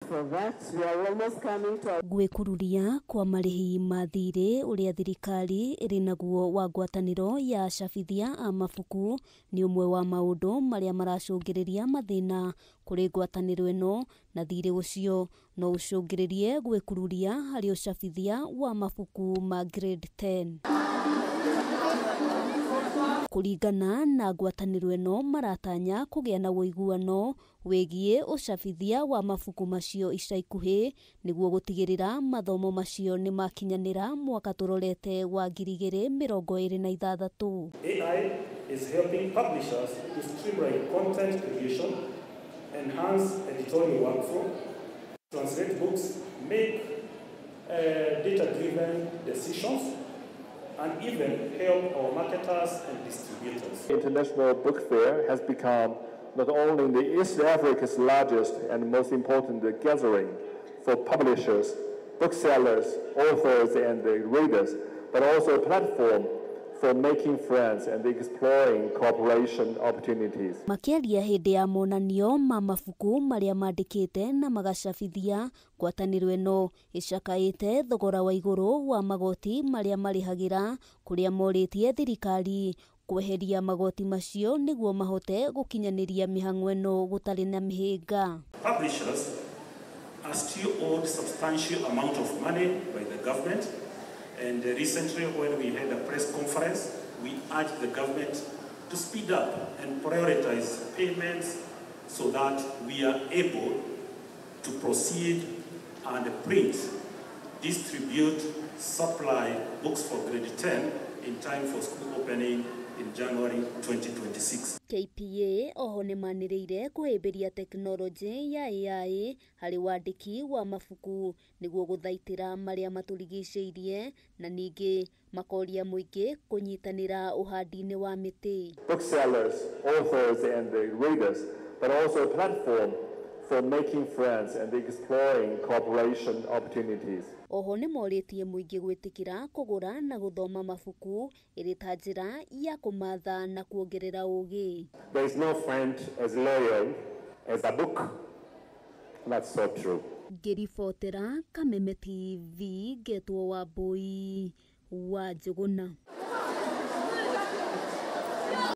for that. We are almost coming to our Gwĩkururia kwa marĩhi ma thirĩ ũrĩa thirikari ĩrĩ naguo wa ngwatanĩro ya acabithia a mabuku nĩ ũmwe wa maũndũ marĩa maracũngĩrĩria mathĩna kũrĩ ngwatanĩro ĩno, na thirĩ ũcio no ũcũngĩrĩrie gwĩkururia harĩ ũcabithia wa mabuku ma grade 10. Kũringana na ngwatanĩro ĩno, maratanya kũgĩa na ũiguano wĩgiĩ ũcabithia wa mabuku macio ica ikuhĩ nĩguo gũtigĩrĩra mathomo macio nĩ makinyanĩra mwaka tũrorete wa 2026. AI is helping publishers to streamline content creation, enhance editorial workflow, translate books, make data-driven decisions, and even help our marketers and distributors. International Book Fair has become not only the East Africa's largest and most important gathering for publishers, booksellers, authors, and readers, but also a platform for making friends and exploring cooperation opportunities. Makĩaria hĩndĩ ya monanio ma mabuku marĩa mandĩkĩte na magacabithia, ngwatanĩro ĩno ĩcakaĩte thogora wa igũrũ wa magoti marĩa marĩhagĩra, kũrĩa morĩtie thirikari kweheria magoti macio nĩguo mahote gũkinyanĩria mĩhang'o ĩno gũtarĩ na mĩhĩnga. Publishers are still owed substantial amount of money by the government, and recently when we had a press conference, we urged the government to speed up and prioritize payments so that we are able to proceed and print, distribute, supply books for grade 10 in time for school opening in January 2026. KPA oho nĩmanĩrĩire kũhĩmbĩria tekinoronjĩ ya AI harĩ wandĩki wa mabuku nĩguo gũthaitĩra marĩa matũrigicĩirie, na ningĩ makoria mũingĩ kũnyitanĩra ũhandi-inĩ wa mĩtĩ. Booksellers, authors, and readers, but also a platform for making friends and exploring cooperation opportunities. Oho nĩmorĩtie mũingĩ gwĩtĩkĩra kũgũra na gũthoma mabuku ĩrĩ ta njĩra ya kũmatha na kuongerera ũgĩ. There is no friend as loyal as a book. That's so true. Ngĩribotera Kameme TV, ngetwo Wambui wa Njũgũna.